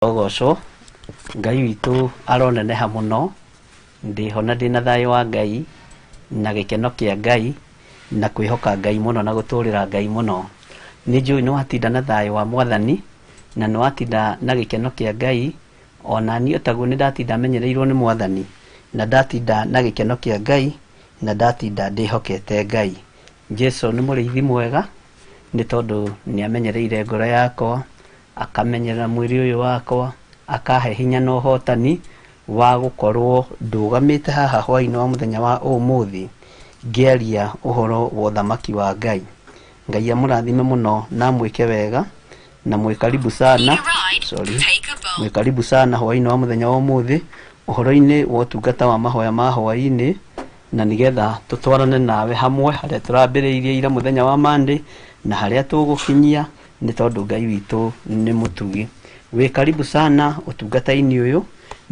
Ũgocwo Ngai witũ aroneneha mũno. Ndĩho na ndĩna thayũ wa Ngai na gĩkeno kĩa Ngai na kwĩhoka Ngai mũno na gũtũrĩra Ngai mũno. Nĩ njũĩ nĩ watinda na thayũ wa Mwathani na nĩ watinda na gĩkeno kĩa Ngai. Ona niĩ otaguo nĩ ndatinda menyereirwo nĩ Mwathani na ndatinda na gĩkeno kĩa Ngai na ndatinda ndĩhokete Ngai. Jesu nĩ mũrĩithi mwega nĩ tondũ nĩ amenyereire ngoro yakwa, akamenyerera mwĩrĩ ũyũ wakwa, akahe hinya na ũhotani wa gũkorwo ndũgamĩte haha hwaĩ-inĩ wa mũthenya wa ũmũthĩ ngĩaria ũhoro wa ũthamaki wa Ngai. Ngai amũrathime mũno na amwĩke wega na mwĩ karibu sana, sorry, mwĩ karibu sana hwaĩ-inĩ wa mũthenya wa ũmũthĩ ũhoro-inĩ wa ũtungata wa mahoya ma hwaĩ-inĩ, na nĩgetha tũtwarane nawe hamwe harĩa tũrambĩrĩirie ira mũthenya wa Monday na harĩa tũgũkinyia, nĩ tondũ Ngai witũ nĩ mũtugi. Wĩ karibu sana ũtungata-inĩ ũyũ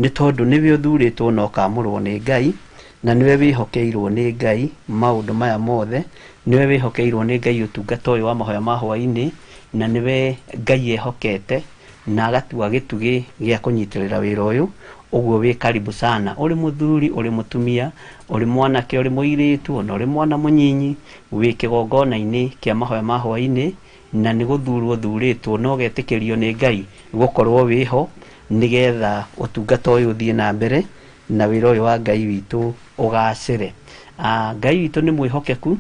nĩ tondũ nĩwe ũthurĩtwo na ũkamũrwo nĩ Ngai, na nĩwe wĩhokeirwo nĩ Ngai maũndũ maya mothe, nĩwe wĩhokeirwo nĩ Ngai ũtungata ũyũ wa mahoya ma hwaĩ-inĩ, na nĩwe Ngai ehokete na agatua gĩtugĩ gĩa kũnyitĩrĩra wĩra ũyũ. Ũguo wĩ karibu sana, ũrĩ mũthuri, ũrĩ mũtumia, ũrĩ mwanake, ũrĩ mũirĩtu, ona ũrĩ mwana mũnyinyi, wĩ kĩgongona-inĩ kĩa mahoya ma hwaĩ-inĩ, na nĩ gũthurwo ũthurĩtwo na ũgetĩkĩrio nĩ Ngai gũkorwo wĩho nĩgetha ũtungata ũyũ ũthiĩ na mbere na wĩra ũyũ wa Ngai witũ ũgacĩre. Ngai witũ nĩ mwĩhokeku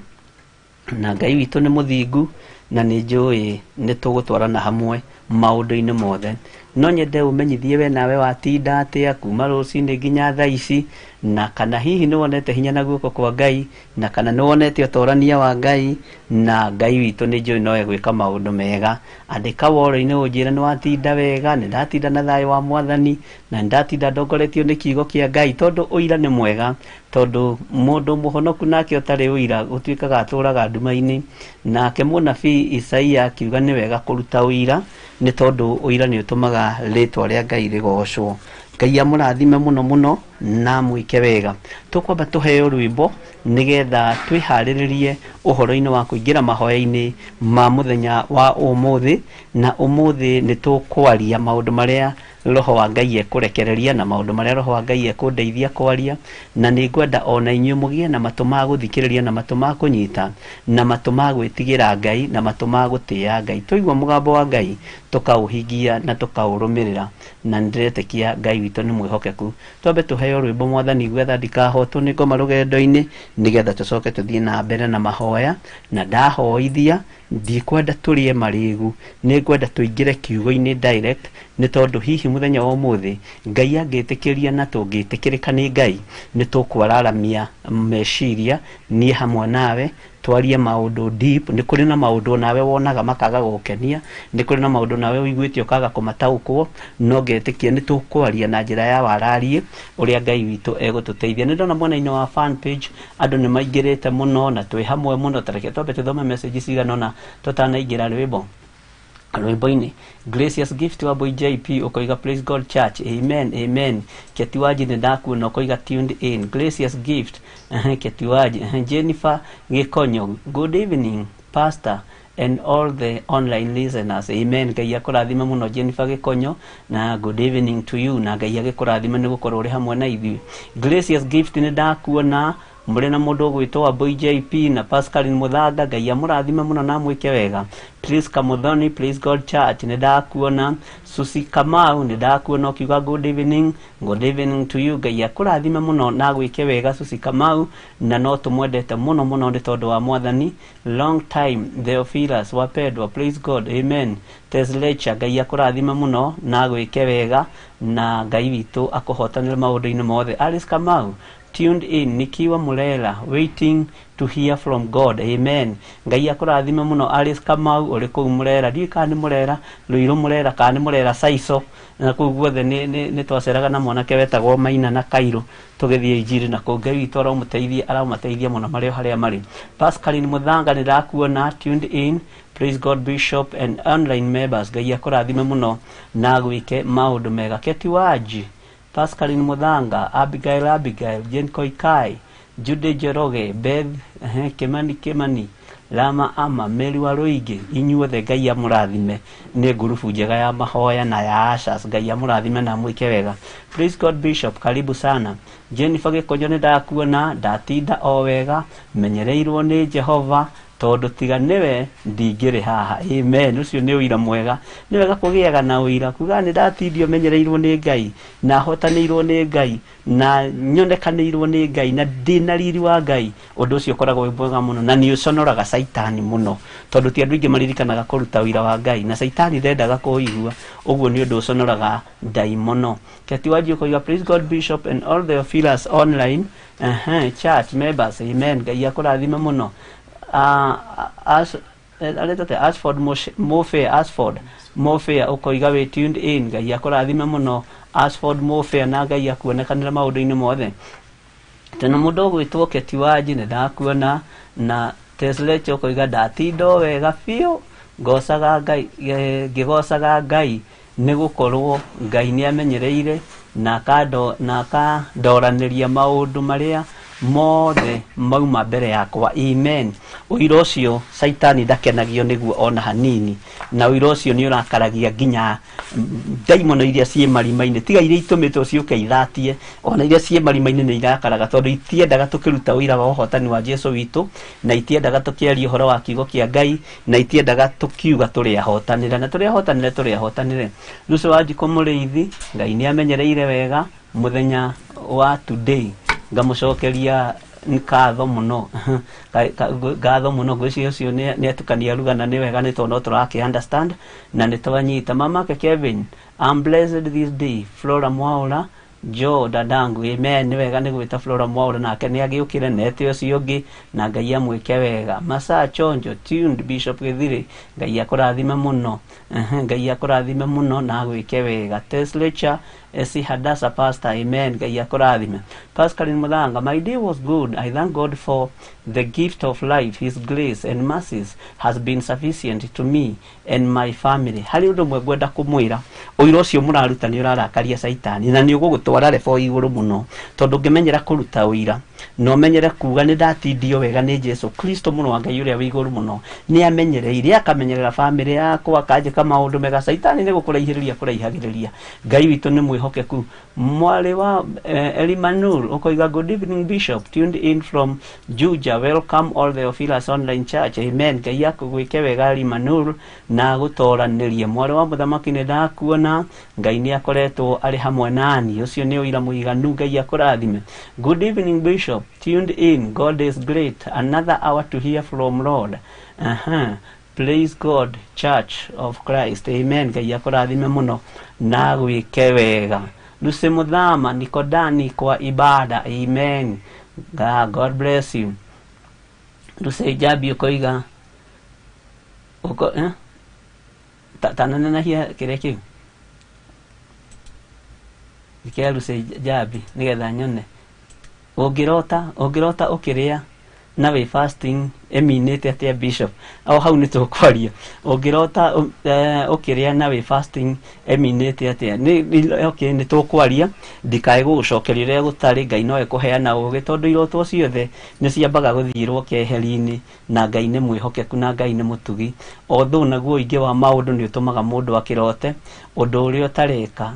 na Ngai witũ nĩ mũthingu, na nĩ njũĩ nĩ tũgũtwarana hamwe maũndũ-inĩ mothe. No nyende ũmenyithie we nawe watinda atĩa kuma rũcinĩ nginya thaa ici, na kana hihi nĩ wonete hinya na guoko kwa Ngai, na kana nĩ wonete ũtorania wa Ngai, na Ngai witũ nĩ njũĩ no egwĩka maũndũ mega. Andĩka woro-inĩ ũnjĩre nĩ watinda wega, nĩ ndatinda na thayũ wa Mwathani, na nĩ ndatinda ndongoretio nĩ kiugo kĩa Ngai, tondũ ũira nĩ mwega, tondũ mũndũ mũhonoku nake ũtarĩ ũira gũtuĩkaga atũraga nduma-inĩ. Nake mũnabii Isaia akiuga nĩ wega kũruta ũira, nĩ tondũ ũira nĩ ũtũmaga rĩtwa rĩa Ngai rĩgocwo. Ngai amũrathime mũno mũno na amwĩke wega. Tũkwamba tũheo rwĩmbo nĩgetha twĩharĩrĩrie ũhoro-inĩ wa kũingĩra mahoya-inĩ ma mũthenya wa ũmũthĩ, na ũmũthĩ nĩ tũkwaria maũndũ marĩa Roho wa Ngai ekũrekereria na maũndũ marĩa Roho wa Ngai ekũndeithia kwaria, na nĩ ngwenda ona inyuĩ mũgĩe na matũ ma gũthikĩrĩria na matũ ma kũnyita na matũ ma gwĩtigĩra Ngai na matũ ma gũtĩĩa Ngai. Twaigua mũgambo wa Ngai tũkaũhingia na tũkaũrũmĩrĩra, na nĩ ndĩretĩkia Ngai witũ nĩ mwĩhokeku. Twambe tũheo rwĩmbo Mwathani gwetha ndikahotwo nĩ ngoma rũgendo-inĩ, nĩgetha tũcoke tũthiĩ na mbere na mahoya. Na ndahoithia ndikwenda tũrĩe marĩgu, nĩ ngwenda tũingĩre kiugo-inĩ direct, nĩ tondũ hihi mũthenya wa ũmũthĩ Ngai angĩtĩkĩria na tũngĩtĩkĩrĩka nĩ Ngai, nĩ tũkwararamia meciria niĩ hamwe nawe, twarie maũndũ deep. Nĩ kũrĩ na maũndũ nawe wonaga makaga gũgũkenia, nĩ kũrĩ na maũndũ nawe ũiguĩte ũkaga kũmataũkwo, no ngetĩkia nĩ tũkwaria na njĩra ya warariĩ ũrĩa Ngai witũ egũtũteithia. Nĩ ndona mwena-inĩ wa fan page andũ nĩ maingĩrĩte mũno na twĩ hamwe mũno. Ta reke twambe tũthome message cigana ũna tũtanaingĩra rwĩmbo-inĩ. Gracious Gift wa Boy JP ũkoiga praise God church, amen amen. Keti Waji nĩ ndakuona ũkoiga tuned in. Gracious Gift, Keti Waji, Jennifer Gĩkonyo, good evening pastor and all the online listeners, amen. Ngai akũrathime mũno Jennifer Gĩkonyo, na good evening to you, na Ngai agĩkũrathime nĩ gũkorwo ũrĩ hamwe na ithuĩ. Gracious Gift nĩ ndakuona mũrĩ na mũndũ ũgwĩtwo Wambui JP na Pascaline Mũthanga, Ngai amũrathime mũno na amwĩke wega. Priska Muthoni, Praise God Church, nĩ ndakuona. Susi Kamau, nĩ ndakuona ũkiuga good evening, good evening to you. Ngai akũrathime mũno na agwĩke wega Susi Kamau, na no tũmwendete mũno mũno nĩ tondũ wa Mwathani. Long time Theophilus wapendwa, praise God, amen. Teslecha, Ngai akũrathime mũno na agwĩke wega, na Ngai witũ akũhotanĩre maũndũ-inĩ mothe. Alice Kamau, tuned in nikiwa Murera, waiting to hear from God, amen. Ngai akũrathime mũno Alice Kamau ũrĩ kũu Murera, ndiũĩ kana nĩ Murera Ruiru, Murera kana nĩ Murera Saico, na kũu guothe nĩ twaceraga na mwanake wetagwo Maina na Kairũ tũgĩthiĩ injiri na kũu. Ngai witũ aromũteithia, aromateithia mũno marĩ o harĩa marĩ. Pascaline Mũthanga nĩ ndakuona tuned in, praise God Bishop and online members, Ngai akũrathime mũno na agwĩke maũndũ mega. Keti Waji, Pascaline Muthanga, Abigail Abigail, Jane Koikai, Jude Njoroge, Beth Kimani Kimani, Rama ama Mary wa Rũingĩ, inyuothe Ngai amũrathime. Nĩ ngurubu njega ya mahoya na ya Ashas. Ngai amũrathime na amwĩke wega. Praise God Bishop, karibu sana. Jennifer Gĩkonyo, nĩ ndakuona, ndatinda o wega, menyereirwo nĩ Jehova, tondũ tiga nĩwe ndingĩrĩ haha. Amen. Ũcio nĩ ũira mwega. Nĩ wega kũgĩaga na ũira, kuga nĩ ndatindio menyereirwo nĩ Ngai, na hotanĩirwo nĩ Ngai, na nyonekanĩirwo nĩ Ngai, na ndĩna riri wa Ngai. Ũndũ ũcio ũkoragwo wĩ mwega mũno, na nĩ ũconoraga Caitani mũno, tondũ ti andũ aingĩ maririkanaga kũruta ũira wa Ngai, na Caitani ndendaga kũũigua. Ũguo nĩ ũndũ ũconoraga ndaimono. Keti Wanji ũkoiga praise God Bishop and all the feelers online church members. Amen. Ngai akũrathime mũno. Aretete Ashford Mofea, Ashford Mofea ũkoiga wĩ tuned in. Ngai akũrathime mũno Ashford Mofea, na Ngai akuonekanĩre maũndũ-inĩ mothe. Tena mũndũ ũgwĩtwo Keti Wanji, nĩ ndakuona, na Teslecho ũkoiga ndatinda o wega biũ, ngocaga Ngai, ngĩgocaga Ngai nĩ gũkorwo Ngai nĩ amenyereire na akandoranĩria maũndũ marĩa mothe mauma mbere yakwa. Amen. Ũira ũcio Caitani ndakenagio nĩguo ona hanini, na ũira ũcio nĩ ũrakaragia nginya ndaimono iria ciĩ marima-inĩ, tiga iria itũmĩtwo ciũke ithatie, ona iria ciĩ marima-inĩ nĩ irakaraga, tondũ itiendaga tũkĩruta ũira wa ũhotani wa Jesu witũ, na itiendaga tũkĩaria ũhoro wa kiugo kĩa Ngai, na itiendaga tũkiuga tũrĩ ahotanĩre, na tũrĩ ahotanĩre, tũrĩ ahotanĩre. Lucy Wanjikũ Mũrĩithi, Ngai nĩ amenyereire wega mũthenya wa today, ngamũcokeria ngatho mũno. Ngatho mũno. Ngwĩciria ũcio nĩ atukania rugana, nĩ wega nĩ tondũ no tũrakĩ understand na nĩ twanyita. Mamake Kevin, I'm blessed this day. Flora Mwaura, Joe dadangu, amen. Nĩ wega nĩ gwĩta Flora Mwaura, nake nĩ agĩũkĩre na ete ũcio ũngĩ, na Ngai amwĩke wega. Masaa Chonjo, tuned Bishop Gĩthirĩ, Ngai akũrathime mũno. Ngai akũrathime mũno na agwĩke wega. Teslecha Esi Hadasa Pastor, amen. Ngai akũrathime. Pascaline Muthanga, my day was good. I thank God for the gift of life. His grace and mercies has been sufficient to me and my family. Harĩ ũndũ ũmwe ngwenda kũmwĩra, ũira ũcio mũraruta nĩ ũrarakaria Caitani, na nĩ ũgũgũtwara rebo igũrũ mũno, tondũ ũngĩmenyera kũruta ũira na ũmenyere kuga nĩ ndatindio wega nĩ Jesu Kristo mũrũ wa Ngai ũrĩa wĩ igũrũ mũno, nĩ amenyereire, akamenyerera bamĩrĩ yakwa, akanjĩka maũndũ mega. Caitani nĩ gũkũraihĩrĩria kũraihagĩrĩria. Ngai witũ nĩ mwĩhokeku. Mwarĩ wa Elimanur ũkoiga good evening Bishop, tuned in from Juja, welcome all the Ophilas online church. Amen. Ngai akũgwĩke wega Elimanur na agũtoranĩrie. Mwarĩ wa mũthamaki, nĩ ndakuona, Ngai nĩ akoretwo arĩ hamwe nani, ũcio nĩ ũira mũiganu. Ngai akũrathime. Good evening Bishop, tuned in. God is great, another hour to hear from Lord. Praise God Church of Christ. Amen. Ngai akũrathime mũno na gwĩke wega. Lucy Muthama, Nikodani kwa ibada. Amen. God bless you. Lucy Jabi ũkoiga uko tananenahia kĩrĩa kĩu kĩa Lucy Jabi nĩgetha nyone. Ũngĩrota ũkĩrĩa na wĩ fasting ĩminĩte atĩa Bishop? O hau nĩ tũkwaria. Ũngĩrota ũkĩrĩa na wĩ fasting ĩminĩte atĩa? Okay, nĩ tũkwaria, ndikae gũgũcokeria ũrĩa gũtarĩ. Ngai no ekũheana ũgĩ, tondũ iroto ciothe nĩ ciambaga gũthiĩrwo keheri-inĩ, na Ngai nĩ mwĩhokeku na Ngai nĩ mũtugi. Although naguo ũingĩ wa maũndũ nĩ ũtũmaga mũndũ akĩrote ũndũ ũrĩa ũtareka,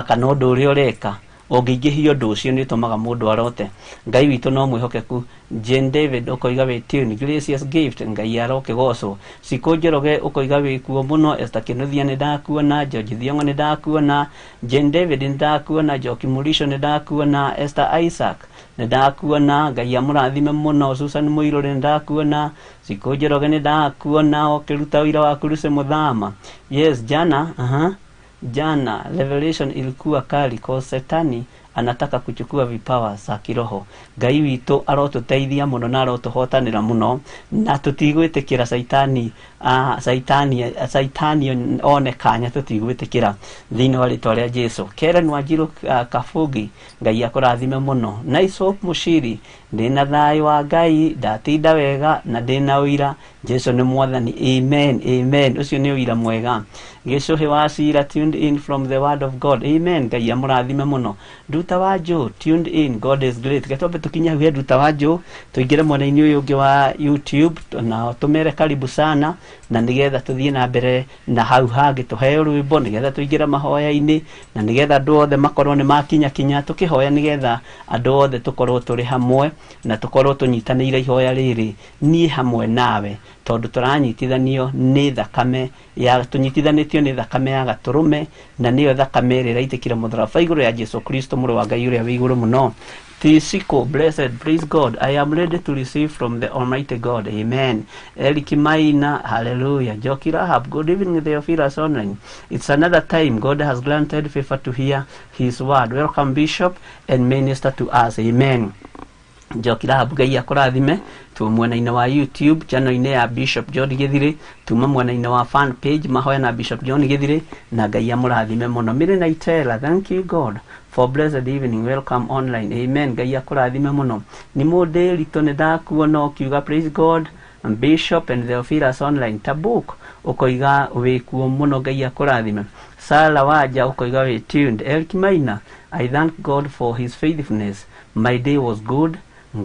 kana ũndũ ũrĩa ũreka, ũngĩingĩhia ũndũ ũcio nĩ ũtũmaga mũndũ arote. Ngai witũ no mwĩhokeku. Jane David ũkoiga wĩ tune, gracious gift, Ngai arokĩgocwo. Cikũ Njoroge ũkoiga wĩ kuo mũno. Esther Kĩnuthia nĩ ndakuona, George Thiong'o nĩ ndakuona, Jane David nĩ ndakuona, Njoki Mũrico nĩ ndakuona, Esther Isaac nĩ ndakuona, Ngai amũrathime mũno. Susan Mũirũrĩ nĩ ndakuona, Cikũ Njoroge nĩ ndakuona ũkĩruta ũira waku. Lucy Muthama, yes, jana jana revelation ilikuwa kali kwa Setani anataka kuchukua vipawa za kiroho. Ngai witũ arotũteithia mũno na arotũhotanĩra mũno, na tũtigwĩtĩkĩra Caitani Caitani one kanya tũtigwĩtĩkĩra thĩinĩ wa rĩtwa rĩa Jesu. Karen Wanjiru Kabugi, Ngai akũrathime mũno. Nice Hope Mushiri, ndĩna thayũ wa Ngai, ndatinda wega na ndĩna ũira Jesu nĩ mwathani. Amen, amen. Ũcio nĩ ũira mwega. Gĩcũhĩ wa Cira, tuned in from the word of God. Amen. Ngai amũrathime mũno. Nduta wa Joe, tuned in, God is great. Getwambe tũkinye hau he Nduta wa Joe, tũingĩre mwena-inĩ ũyũ ũngĩ wa YouTube na tũmere karibu sana, na nĩgetha tũthiĩ na mbere na hau hangĩ tũheo rwĩmbo, nĩgetha tũingĩre mahoya-inĩ, na nĩgetha andũ othe makorwo nĩ makinya kinya tũkĩhoya, nĩgetha andũ othe tũkorwo tũrĩ hamwe na tũkorwo tũnyitanĩire ihoya rĩrĩ niĩ hamwe nawe, tondũ tũranyitithanio nĩ thakame ya tũnyitithanĩtio nĩ thakame ya gatũrũme, na nĩyo thakame ĩrĩa ĩraitĩkire mũtharaba igũrũ ya Jesu Kristo mũrũ wa Ngai ũrĩa wĩ igũrũ mũno. Tisiko, blessed, praise God. I am ready to receive from the Almighty God. Amen. Eric Maina, hallelujah. Joki Rahab, good evening, Theophilus Online. It's another time God has granted favor to hear his word. Welcome, Bishop, and minister to us. Amen. Njoki Rahab, Ngai akũrathime. Tu mwena-inĩ wa YouTube channel-inĩ ya Bishop John Githiri, tuma mwena-inĩ wa fan page mahoya na Bishop John Githiri, na Ngai amũrathime mũno. Mary Naitela, thank you God for blessed evening, welcome online. Amen. Ngai akũrathime mũno. Nĩ mũndĩritũ nĩ ndakuona ũkiuga praise God Bishop and Theophilus Online. Tabuk ũkoiga wĩkuo mũno, Ngai akũrathime. Sara Wanja ũkoiga wĩ tuned. Eric Maina, I thank God for his faithfulness. My day was good,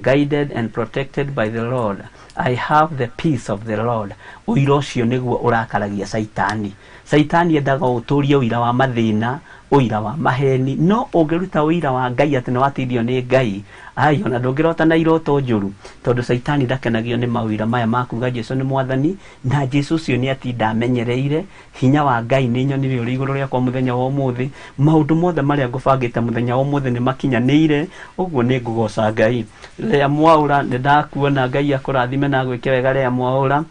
guided and protected by the Lord. I have the peace of the Lord. Ũira ũcio nĩguo ũrakaragia Caitani. Caitani endaga ũtũrie ũira wa mathĩna, ũira wa maheni, no ũngĩruta ũira wa Ngai atĩ nĩ watindio nĩ Ngai, ai ona ndũngĩrota na iroto njũru, tondũ Caitani ndakenagio nĩ mawĩra maya ma kuga Jesu nĩ mwathani, na Jesu ũcio nĩ atinda amenyereire. Hinya wa Ngai nĩ nyonire ũrĩ igũrũ rĩakwa mũthenya wa ũmũthĩ. Maũndũ mothe marĩa ngũbangĩte mũthenya wa ũmũthĩ nĩ makinyanĩire, ũguo nĩ ngũgoca Ngai. Lea Mwaũra, nĩ ndakuona, Ngai akũrathime na agwĩke wega. Lea Mwaũra.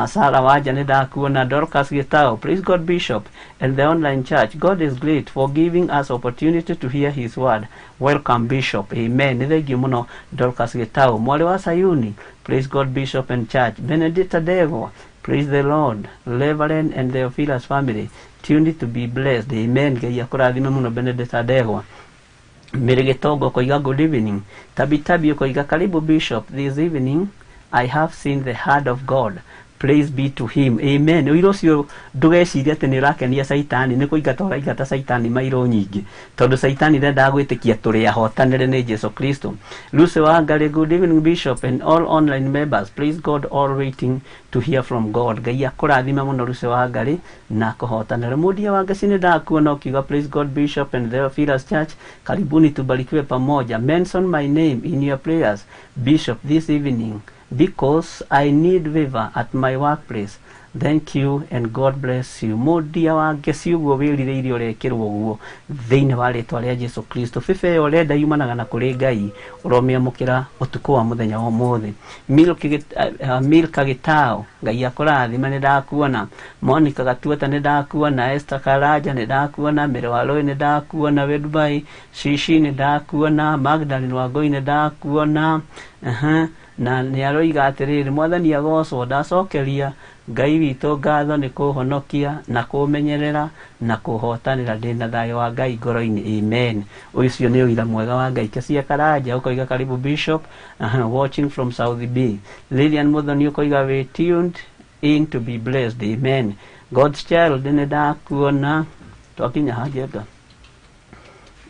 Sara Wanja, nĩ ndakuona. Dorcas Gitao, praise God Bishop and the online church. God is great for giving us opportunity to hear his word. Welcome Bishop. Amen. Nĩ thengiũ mũno Dorcas Gitao. Mwarĩ wa Sayuni, praise God Bishop and church. Benedicta Degwa, praise the Lord, Reverend and Theophilus family, tuned to be blessed. Amen. Ngai akũrathime mũno Benedicta Degwa. Mary Gĩtongo koiga good evening. Tabi Tabi koiga karibu Bishop, this evening I have seen the hand of God. Praise be to him. Amen. Ũira ũcio ndũgecirie atĩ nĩ ũrakenia Caitani, nĩ kũingata ũraingata Caitani mairo nyingĩ, tondũ Caitani ndendaga gwĩtĩkia tũrĩ ahotanĩre nĩ Jesu Kristo. Lucy Wangari, good evening Bishop and all online members. Praise God, all waiting to hear from God. Ngai akũrathime mũno Lucy Wangari na kũhotanĩra. Mũndia wa Ngeci, nĩ ndakuona ũkiuga praise God Bishop and Theophilus Church. Karibuni tubarikiwe pamoja. Mention my name in your prayers, Bishop, this evening, because I need favor at my workplace. Thank you and God bless you. Mũndia wa Ngeci, ũguo wĩrirĩirie ũrekĩrwo ũguo thĩinĩ wa rĩtwa rĩa Jesu Kristo. Bĩba ĩyo ũrenda yumanaga na kũrĩ Ngai, ũromĩamũkĩra ũtukũ wa mũthenya wa ũmũthĩ. Milka Gĩtao, Ngai akũrathime, nĩ ndakuona. Monica Gatuata, nĩ ndakuona. Esther Karaja, nĩ ndakuona. Mary Warũĩ, nĩ ndakuona. Wĩ Dubai. Shishi, nĩ ndakuona. Magdalene Wangũi, nĩ ndakuona. Na nĩ aroiga atĩrĩrĩ, mwathani agocwo, ndacokeria Ngai witũ ngatho nĩ kũhonokia na kũmenyerera na kũhotanĩra, ndĩna thayũ wa Ngai ngoro-inĩ. Amen. Ũcio nĩ ũira mwega wa Ngai. Kesia Karanja ũkoiga karibu Bishop, watching from South B. Lilian Muthoni ũkoiga we tuned in to be blessed. Amen. God's child, nĩ ndakuona. Twakinya hanjega.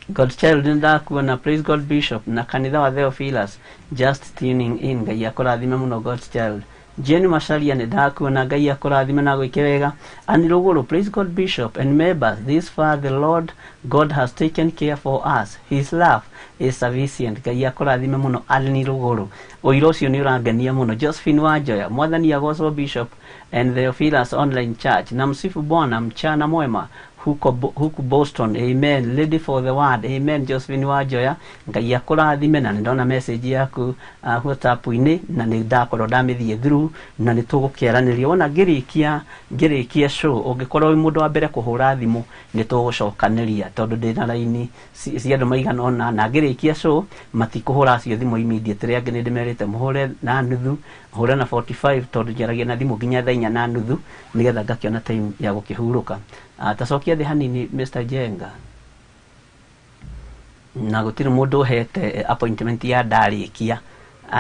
God's child, nĩ ndakuona. Praise God Bishop na kanitha wa Theophilus, just tuning in. Ngai akũrathime mũno God's child. Jane Macharia, nĩ ndakuona, Ngai akũrathime na gwĩke wega. Ani Rũgũrũ, praise God Bishop and members. This far the Lord God has taken care for us. His love is sufficient. Ngai akũrathime mũno Ani Rũgũrũ, ũira ũcio nĩ ũrangenia mũno. Josephine Wanjoya, mwathani agocwo Bishop and Theophilus Online Church, na msifu Bwana. Mchana mwema. Huku Boston, amen. Lady for the word, amen. Josephine Wanjoya, Ngai akũrathime. Na nĩ ndona message yaku WhatsApp-inĩ, na nĩ ndakorwo ndamĩthiĩ through, na nĩ tũgũkĩaranĩria wona ngĩrĩkia show. Ũngĩkorwo wĩ mũndũ wa mbere kũhũra thimũ, nĩ tũgũcokanĩria, tondũ ndĩna raini cia andũ maigana ũna, na ngĩrĩkia show matikũhũra acio thimũ immediately. Angĩ nĩ ndĩmerĩte mũhũre na nuthu, hũre na 45, tondũ njaragia na thimũ nginya thaa 4:30, nĩgetha ngakĩona time ya gũkĩhurũka. Tacokia thĩ hanini, Mr. Jenga, na gũtirĩ mũndũ ũhete appointment ya ndarĩkia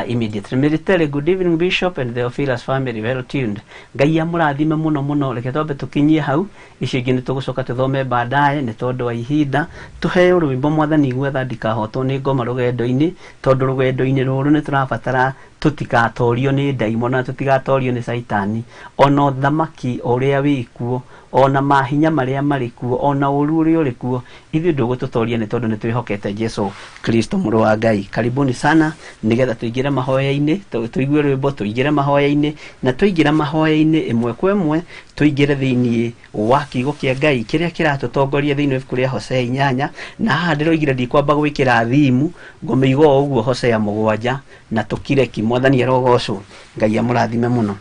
immediately. Military, good evening Bishop and the Theophilus family, well tuned. Ngai amũrathime mũno mũno. Reke twambe tũkinyie hau, icio ingĩ nĩ tũgũcoka tũthome baadaye nĩ tondũ wa ihinda. Tũheo rwĩmbo Mwathani gwetha ndikahotwo nĩ ngoma rũgendo-inĩ, tondũ rũgendo-inĩ rũrũ nĩ tũrabatara tũtikatorio nĩ ndaimono na tũtigatorio nĩ caitani, ona ũthamaki ũrĩa wĩkuo, ona mahinya marĩa marĩ kuo, ona ũru ũrĩa ũrĩ kuo, ithuĩ ndũgũtũtoria nĩ tondũ nĩ twĩhokete Jesu Kristo mũrũ wa Ngai. Karibuni sana, nĩgetha tũingĩre mahoya-inĩ, tũigue rwĩmbo, tũingĩre mahoya-inĩ, na tũingĩra mahoya-inĩ ĩmwe kwa ĩmwe tũingĩre thĩinĩ wa kiugo kĩa Ngai kĩrĩa kĩratũtongoria thĩinĩ wa ibuku rĩa Hosea 8. Na haha ndĩroigire ndikwamba gwĩkĩra thimu, ngũmĩiga o ũguo Hosea 7, na tũkire ki. Mwathani arogocwo. Ngai amũrathime mũno.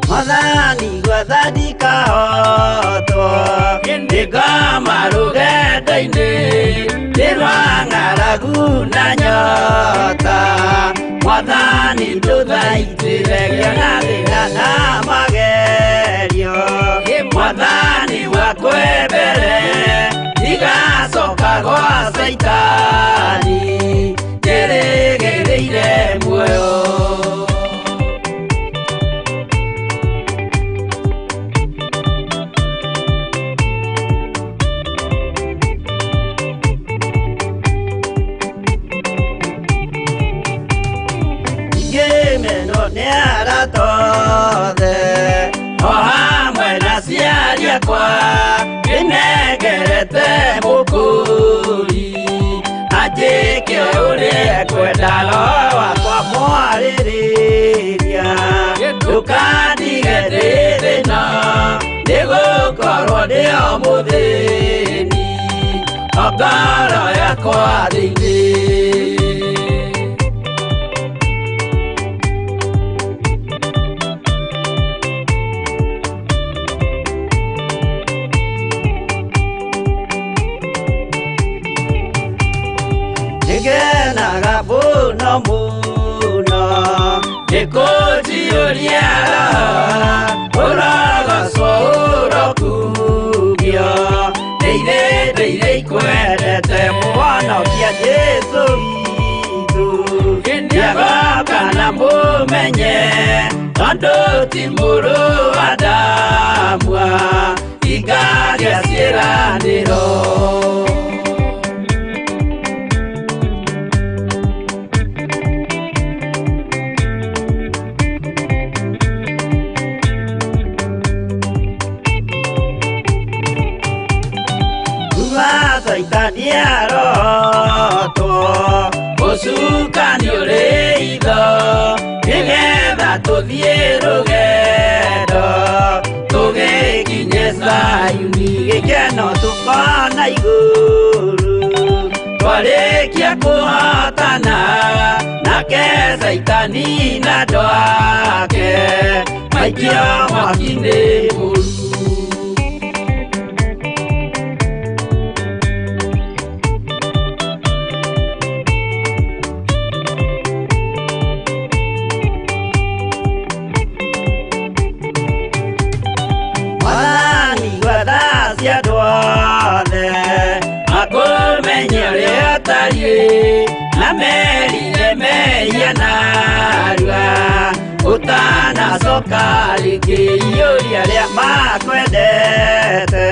Mwathani gwetha ndikahotwo nĩ ngoma rũgendo-inĩ, nĩ rwa ng'aragu na nyota. Mwathani ndũthaitĩre ngĩona thĩna na magerio. Mwathani wakwembere ndigacoka gwa Caitani, njĩrĩgĩrĩire muoyo. Ngĩmenwo nĩ arata othe o hamwe na aciari akwa, ndĩnengerete mũkũri anjĩke ũrĩa ekwenda. Roho wakwa mwarĩrĩria, ndũkandige ndĩ thĩna, nĩgũkorwo ndĩ o mũthĩni o ngoro yakwa thĩinĩ. Nĩngenaga mũno mũno nĩkũnjiyũria roho, ũrogocwo ũrokumio. Ndĩire ndĩire ikwendete mũhonokia Jesũ witũ, nĩagoka na mũmenye, tondũ ti mũrũ wa Adamu ingagĩa ciĩranĩro. Caitani arotwo, ũcukani ũrĩ itho, nĩgetha tũthiĩ rũgendo tũgĩkinye Zayuni, gĩkeno tũkona igũrũ twarĩkia kũhotana nake Caitani na andũ ake maikio mwaki-inĩ mũru. Mwathani gwetha cia andũ othe makũmenye ũrĩa ũtariĩ, na merire mehia narua ũtanacoka rĩngĩ. Iyũria arĩa makwendete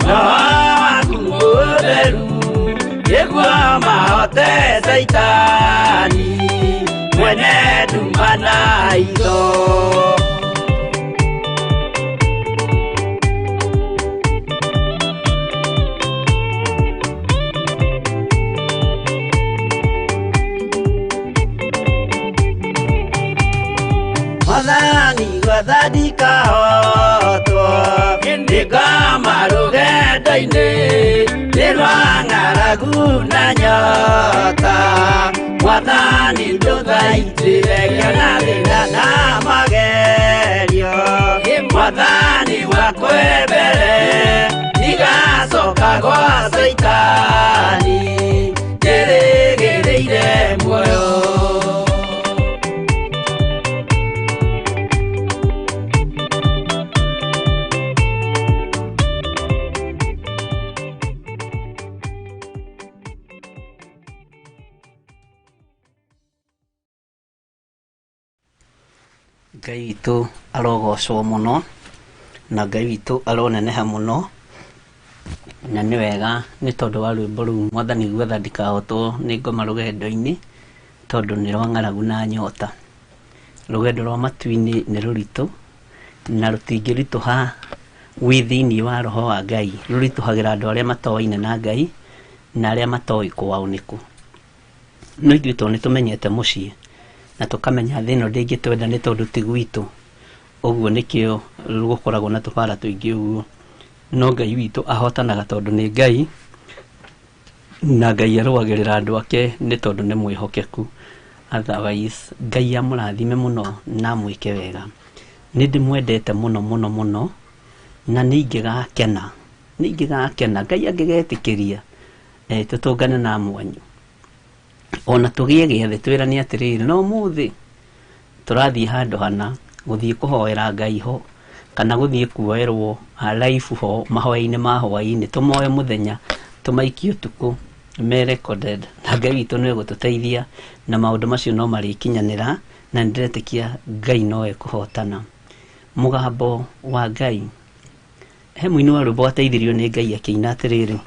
roho waku mũtheru, nĩguo mahote Caitani mwene nduma na itho. Mwathani gwatha ndikahotwo nĩngoma rũgendo-inĩ nĩ rwa ng'aragu na nyota Mwathani ndũthaitĩre ngĩona thĩna na magerio Mwathani wakwe mbere ndigacoka gwa Caitani njĩrĩgĩrĩire muoyo. Ngai witũ arogocwo mũno na Ngai witũ aroneneha mũno na nĩ wega nĩ tondũ wa rwĩmbo rũu Mwathani gwetha ndikahotwo nĩ ngoma rũgendo-inĩ tondũ nĩ rwa ng'aragu na nyota. Rũgendo rwa matu-inĩ nĩ rũritũ na rũtingĩritũha wĩ thĩinĩ wa roho wa Ngai, rũritũhagĩra andũ arĩa matoaine na Ngai na arĩa matoĩ kwao nĩkũ. No ithuĩ tondũ nĩ tũmenyete mũciĩ na tũkamenya thĩ ĩno ndĩngĩtwenda nĩ tondũ ti gwitũ, ũguo nĩkĩo gũkoragwo na tũbara tũingĩ ũguo. No Ngai witũ ahotanaga tondũ nĩ Ngai na Ngai arũagĩrĩra andũ ake nĩ tondũ nĩ mwĩhokeku. Otherwise Ngai amũrathime mũno na amwĩke wega. Nĩ ndĩmwendete mũno mũno mũno na nĩ ingĩgakena, nĩ ingĩgakena Ngai angĩgetĩkĩria tũtũngane na mwanyu ona tũgĩe gĩathĩ twĩrane atĩrĩrĩ, no ũmũthĩ tũrathiĩ handũ hana gũthiĩ kũhoera Ngai ho kana gũthiĩ kuoerwo live ho mahoya-inĩ ma hwaĩ-inĩ, tũmoe mũthenya tũmaikie ũtukũ me recorded na Ngai witũ nĩ egũtũteithia na maũndũ macio no marĩkinyanĩra na nĩndĩretĩkia Ngai no ekũhotana. Mũgambo wa Ngai, he mũini wa rwĩmbo wateithirio nĩ Ngai akĩina atĩrĩrĩ,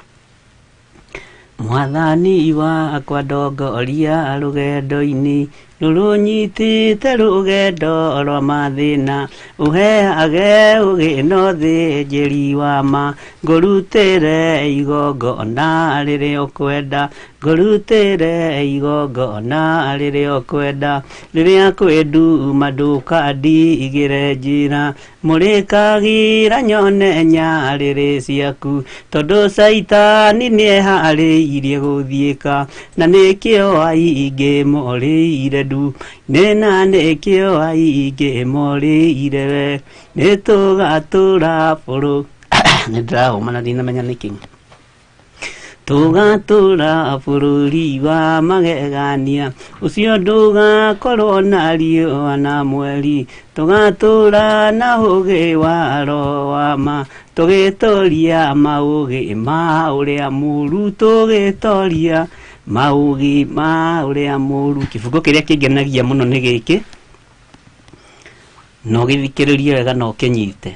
Mwathani wakwa ndongoria rũgendo-inĩ rũrũnyitĩte rũgendo rwa mathĩna ũheage ũgĩ na ũthĩnjĩri wa ma ngũrutĩre igongona rĩrĩa ũkwenda ngũrutĩre igongona rĩrĩa ũkwenda rĩrĩa kwĩ nduma ndũkandigĩre njĩra mũrĩkagĩra nyone nyarĩrĩ ciaku tondũ Caitani nĩeharĩirie gũthiĩka na nĩkĩo aingĩ morĩire ndu nĩ na nĩkĩo aingĩ morĩire we nĩtũgatũra bũrũ nĩ ndĩrahũma na ndinamenya nĩkĩ tũgatũra bũrũri wa magegania ũcio ndũgakorwo na riũa na mweri tũgatũra na ũgĩ wa roho wa ma tũgĩtoria maũgĩ ma ũrĩa mũũru tũgĩtoria maũgĩ ma ũrĩa mũũru. Kĩbungo kĩrĩa kĩngenagia mũno nĩ gĩkĩ, no gĩthikĩrĩrie wega na ũkĩnyite.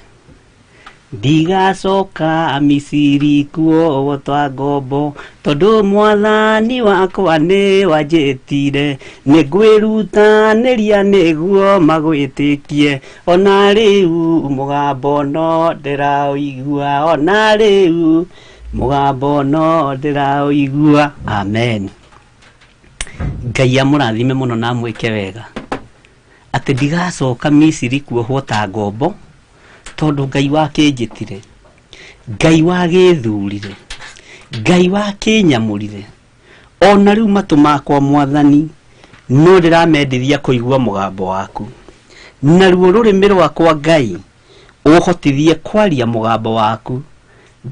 Ndigacoka Misiri kuohwo twa ngombo tondũ Mwathani wakwa nĩ wanjĩtire nĩngwĩrutanĩria nĩguo magwĩtĩkie ona rĩu mũgambo no ndĩraũigua ona rĩu mũgambo no ndĩraũigua. Amen. Ngai amũrathime mũno na amwĩke wega atĩ ndigacoka Misiri kuohwo ta ngombo tondũ Ngai wakĩnjĩtire, Ngai wagĩthurire, Ngai wakĩnyamũrire ona rĩu matũ makwa Mwathani no ndĩramendithia kũigua mũgambo waku naruo rũrĩmĩ rwakwa Ngai ũhotithie kwaria mũgambo waku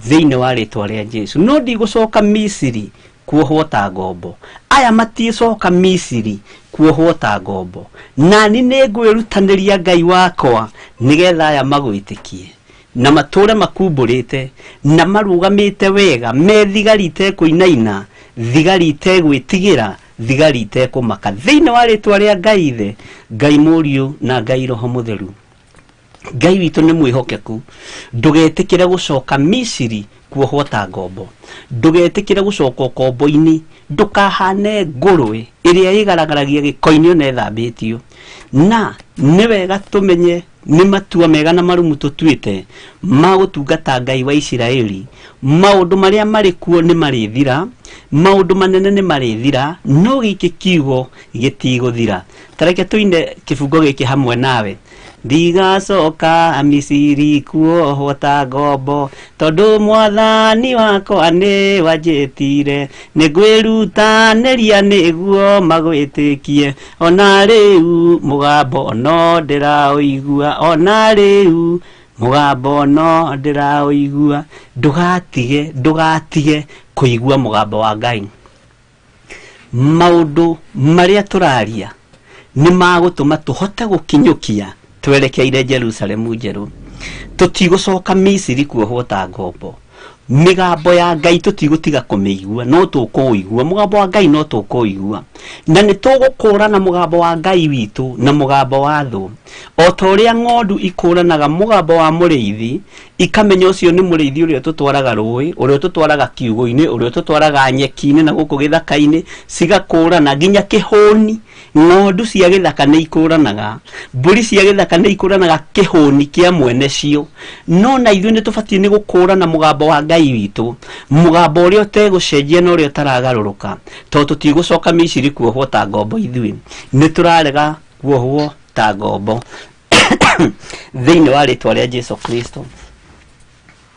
thĩinĩ wa rĩtwa rĩa Jesu. No ndigũcoka Misiri kuohwo ta ngombo, aya matiĩcoka Misiri kuohwo ta ngombo, nani nĩngwĩrutanĩria Ngai wakwa nĩgetha aya magwĩtĩkie na matũre makumbũrĩte na marũgamĩte wega me thigari itekũinaina, thigari itegwĩtigĩra, thigari itekũmaka thĩinĩ wa rĩtwa rĩa Ngai Ithe, Ngai Mũriũ na Ngai Roho Mũtheru. Ngai witũ nĩ mwĩhokeku, ndũgetĩkĩre gũcoka Misiri kuohwo ta ngombo, ndũgetĩkĩre gũcoka ũkombo-inĩ, ndũkahane ngũrwe ĩrĩa ĩgaragaragia gĩko-inĩ ona ĩthambĩtio. Na nĩ wega tũmenye nĩ matua mega na marumu tũtuĩte ma gũtungata Ngai wa Isiraeli. Maũndũ marĩa marĩ kuo nĩ marĩthira, maũndũ manene nĩ marĩthira, no gĩkĩ kiugo gĩtigũthira. Ta reke tũine kĩbungo gĩkĩ hamwe nawe. Ndigacoka Misiri kuohwo ta ngombo, tondũ mwathani wakwa nĩ wanjĩtire. Nĩ ngwĩrutanĩria nĩguo magwĩtĩkie, ona rĩu mũgambo no ndĩraũigua, ona rĩu mũgambo no ndĩraũigua. Ndũgatige, ndũgatige kũigua mũgambo wa Ngai. Maũndũ marĩa tũraria nĩ magũtũma tũhote gũkinyũkia twerekeire Jerusalemu njerũ. Tũtigũcoka Misiri kuohwo ta ngombo. Mĩgambo ya Ngai tũtigũtiga kũmĩigua, no tũkũũigua. Mũgambo wa Ngai no tũkũũigua, na nĩ tũgũkũrana mũgambo wa Ngai witũ na mũgambo wa thũ. O ta ũrĩa ng'ondu ikũranaga mũgambo wa mũrĩithi, ikamenya ũcio nĩ mũrĩithi ũrĩa ũtũtwaraga rũĩ, ũrĩa ũtũtwaraga kiugũ-inĩ, ũrĩa ũtũtwaraga nyeki-inĩ na gũkũ gĩthaka-inĩ, cigakũrana nginya kĩhũni. Ng'ondu cia gĩthaka nĩ ikũranaga, mbũri cia gĩthaka nĩ ikũranaga kĩhũni kĩa mwene cio. No na ithuĩ nĩ tũbatiĩ nĩ gũkũrana mũgambo wa Ngai witũ, mũgambo ũrĩa ũtegũcenjia na ũrĩa ũtaragarũrũka, tondũ tũtigũcoka Misiri kuohwo ta ngombo. Ithuĩ nĩ tũrarega kuohwo ta ngombo thĩinĩ wa rĩtwa rĩa Jesu Kristo.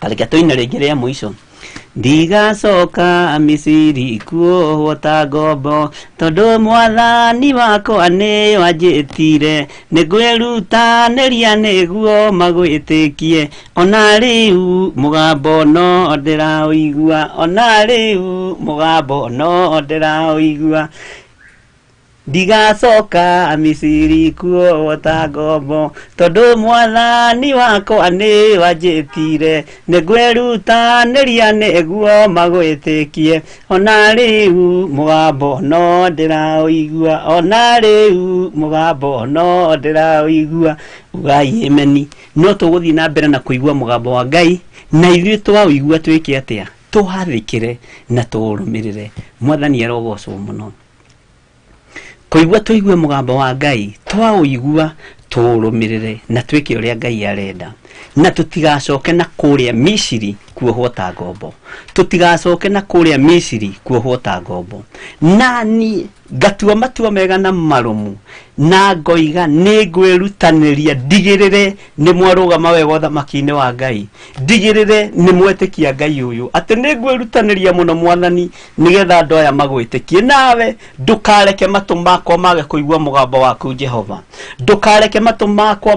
Tareke tũine rĩngĩ rĩa mũico. Ndigacoka Misiri kuohwo ta ngombo, tondũ mwathani wakwa nĩ wanjĩtire. Nĩ ngwĩrutanĩria nĩguo magwĩtĩkie, ona rĩu mũgambo no ndĩraũigua, ona rĩu mũgambo no ndĩraũigua. Ndigacoka Misiri kuohwo ta ngombo, tondũ mwathani wakwa nĩ wanjĩtire. Nĩ ngwĩrutanĩria nĩguo magwĩtĩkie, ona rĩu mũgambo no ndĩraũigua, ona rĩu mũgambo no ndĩraũigua. Ugai ameni. No tũgũthiĩ na mbere na kũigua mũgambo wa Ngai, na ithuĩ twaũigua twĩke atĩa? Tũwathĩkĩre na tũũrũmĩrĩre. Mwathani arogocwo mũno. Kũigua tũigue mũgambo wa Ngai, twaũigua tũũrũmĩrĩre na twĩke ũrĩa Ngai arenda, na tũtigacoke na kũrĩa Misiri kuohwo ta ngombo, tũtigacoke na kũrĩa Misiri kuohwo ta ngombo. Na niĩ ngatua matua mega na marũmu, na ngoiga nĩ ngwĩrutanĩria ndigĩrĩre nĩ mwarũgama wega ũthamaki-inĩ wa Ngai, ndigĩrĩre nĩ mwetĩkia Ngai ũyũ, atĩ nĩ ngwĩrutanĩria mũno mwathani nĩgetha andũ aya magwĩtĩkie. Nawe ndũkareke matũ makwa mage kũigua mũgambo waku Jehova, ndũkareke matũ makwa.